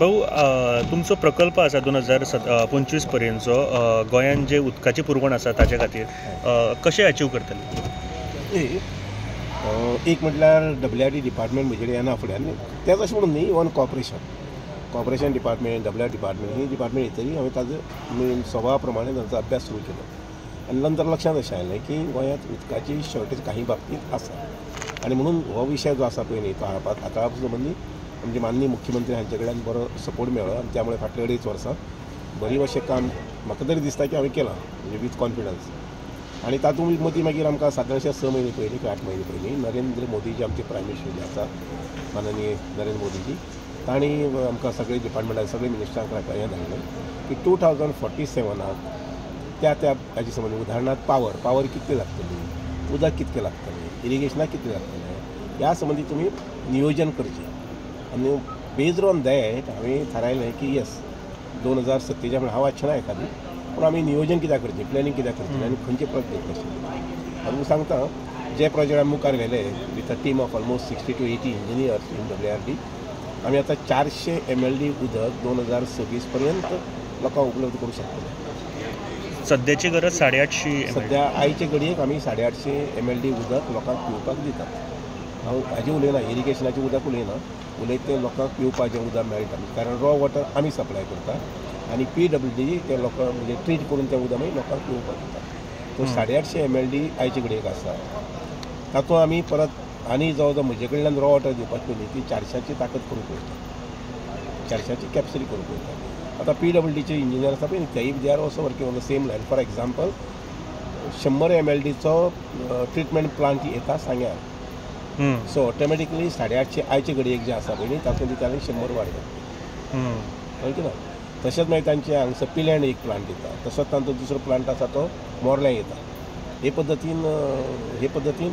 भाऊ, तुमचो प्रकल्प आसा 2025 पर्यंतचो, गोंयान जे उदकाची पुरवण आसा ताचे खातीर कशें अचीव करतले? एक म्हटल्यार WRD department म्हजे कडेन येना फुडें, आनी तेंच अशें म्हणून न्ही, even corporation department, WR department, ही डिपार्टमेंट येतरी हांवें ताजो मेन स्वभावा प्रमाणे तांचो अभ्यास सुरू केलो आनी नंतर लक्षांत अशें आयलें की गोंयांत उदकाची शॉर्टेज काही बाबतींत आसा आनी म्हणून हो विशय जो आसा पळय न्ही तो हाताळपा संबंदी आमचे माननीय मुख्यमंत्री हांचे कडल्यान बरो सपोर्ट मेळ्ळो आनी त्यामुळे फाटले 2.5 वर्सां बरी अशें काम म्हाका तरी दिसता की हांवें केलां, म्हणजे विथ कॉन्फिडन्स. आनी तातूंत मदीं मागीर आमकां सादारणशे 6 म्हयने पयलीं किंवा 8 म्हयने पयलीं नरेंद्र मोदीजी आमचे प्रायम मिनिस्टर जे आसा, माननीय नरेंद्र मोदीजी, तांणी आमकां सगळे डिपार्टमेंटाक सगळे मिनिस्टरांक हें धाडलें की 2047 त्या त्या हाजे संबंदी, उदाहरणार्थ पावर कितली लागतली, उदक कितकें लागतलें, इरिगेशनाक कितलें लागतलें, ह्या संबंदी तुमी नियोजन करचें. आनी बेज्ड ऑन that हांवें थारायलें की येस 2047 म्हणल्यार हांव वाचना एखादी, पूण आमी नियोजन कित्याक करचें, प्लॅनिंग कित्याक करचें आनी खंयचे प्रोजेक्ट आशिल्ले. आनी सांगता जे प्रोजेक्ट आमी मुखार व्हेले with a team of almost 60 to 80 engineers in WRD, आमी आतां 400 MLD उदक 2026 पर्यंत लोकांक उपलब्ध करूं शकतले. सद्याची गरज 850. सद्या आयचे घडयेक आमी 850 MLD उदक लोकांक पिवपाक दितात. हांव हाजें उलयना, इरिगेशनाचें उदक उलयना, उलयता तें लोकांक पिवपाचें उदक मेळटा, कारण रॉ वॉटर आमी सप्लाय करता आनी PWD ते लोकांक म्हणजे ट्रीट करून तें उदक मागीर लोकांक पिवपाक दिता. सो 850 MLD आयचे घडयेक आसा. तातूंत आमी परत आनी जवळ जवळ म्हजे कडल्यान रॉ वॉटर दिवपाची पयलीं ती 400ची ताकद करूंक पळयता, 400ची कॅपसिटी करूंक पळयता. आतां PWDचे इंजिनियर आसा पळय तेय they are also working on the same line. For example 100 MLDचो treatment plant येता सांग्यार, सो ऑटोमॅटिकली 850 आयचे घडयेक जे आसा पळय तातूंत दिताले 100 वाडटा, कळ्ळें की ना. तशेंच मागीर तांचे हांगसर पिलँड एक प्लांट येता, तसोच तांचो दुसरो प्लांट आसा तो मोर्ल्यां येता. हे पद्दतीन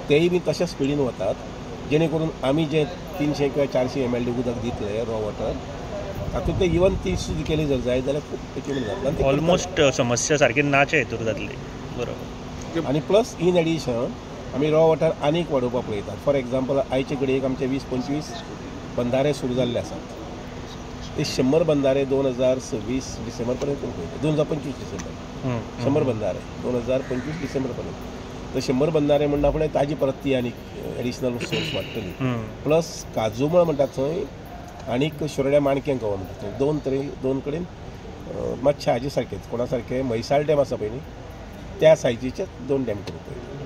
तेय बी तशेच स्पिडीन वतात, जेणे करून आमी जे 300 किंवा 400 MLD उदक दितले रॉ वॉटर तातूंत ते इवन ती सुद्दां केली जर जाय जाल्यार खूब अचिवमेंट जातलो. ऑलमोस्ट समस्या सारकी नाचे हेतूर जातली, बरोबर. आनी प्लस इन एडिशन आमी रॉ वॉटर आनीक वाडोवपाक पळयतात. फॉर एग्जाम्पल आयचे घडयेक आमचे 20-25 बंधारे सुरू जाल्ले आसात, ते 100 बंधारे 2026 डिसेंबर पर्यंत करूंक पळयता, 2025 डिसेंबर 100 बंधारे 2025 डिसेंबर पर्यंत. तर 100 बंधारे म्हणटा फुडें ताजी परत ती आनीक एडिशनल सोर्स वाडटली. प्लस काजूमळ म्हणटा थंय आनीक शिरोड्या माणक्यां गांव म्हणटा थंय दोन कडेन मातशे हाजे सारकेच कोणा सारके म्हैसाळ डॅम आसा पळय न्ही त्या सायजीचे 2 डॅम करूंक पळयता.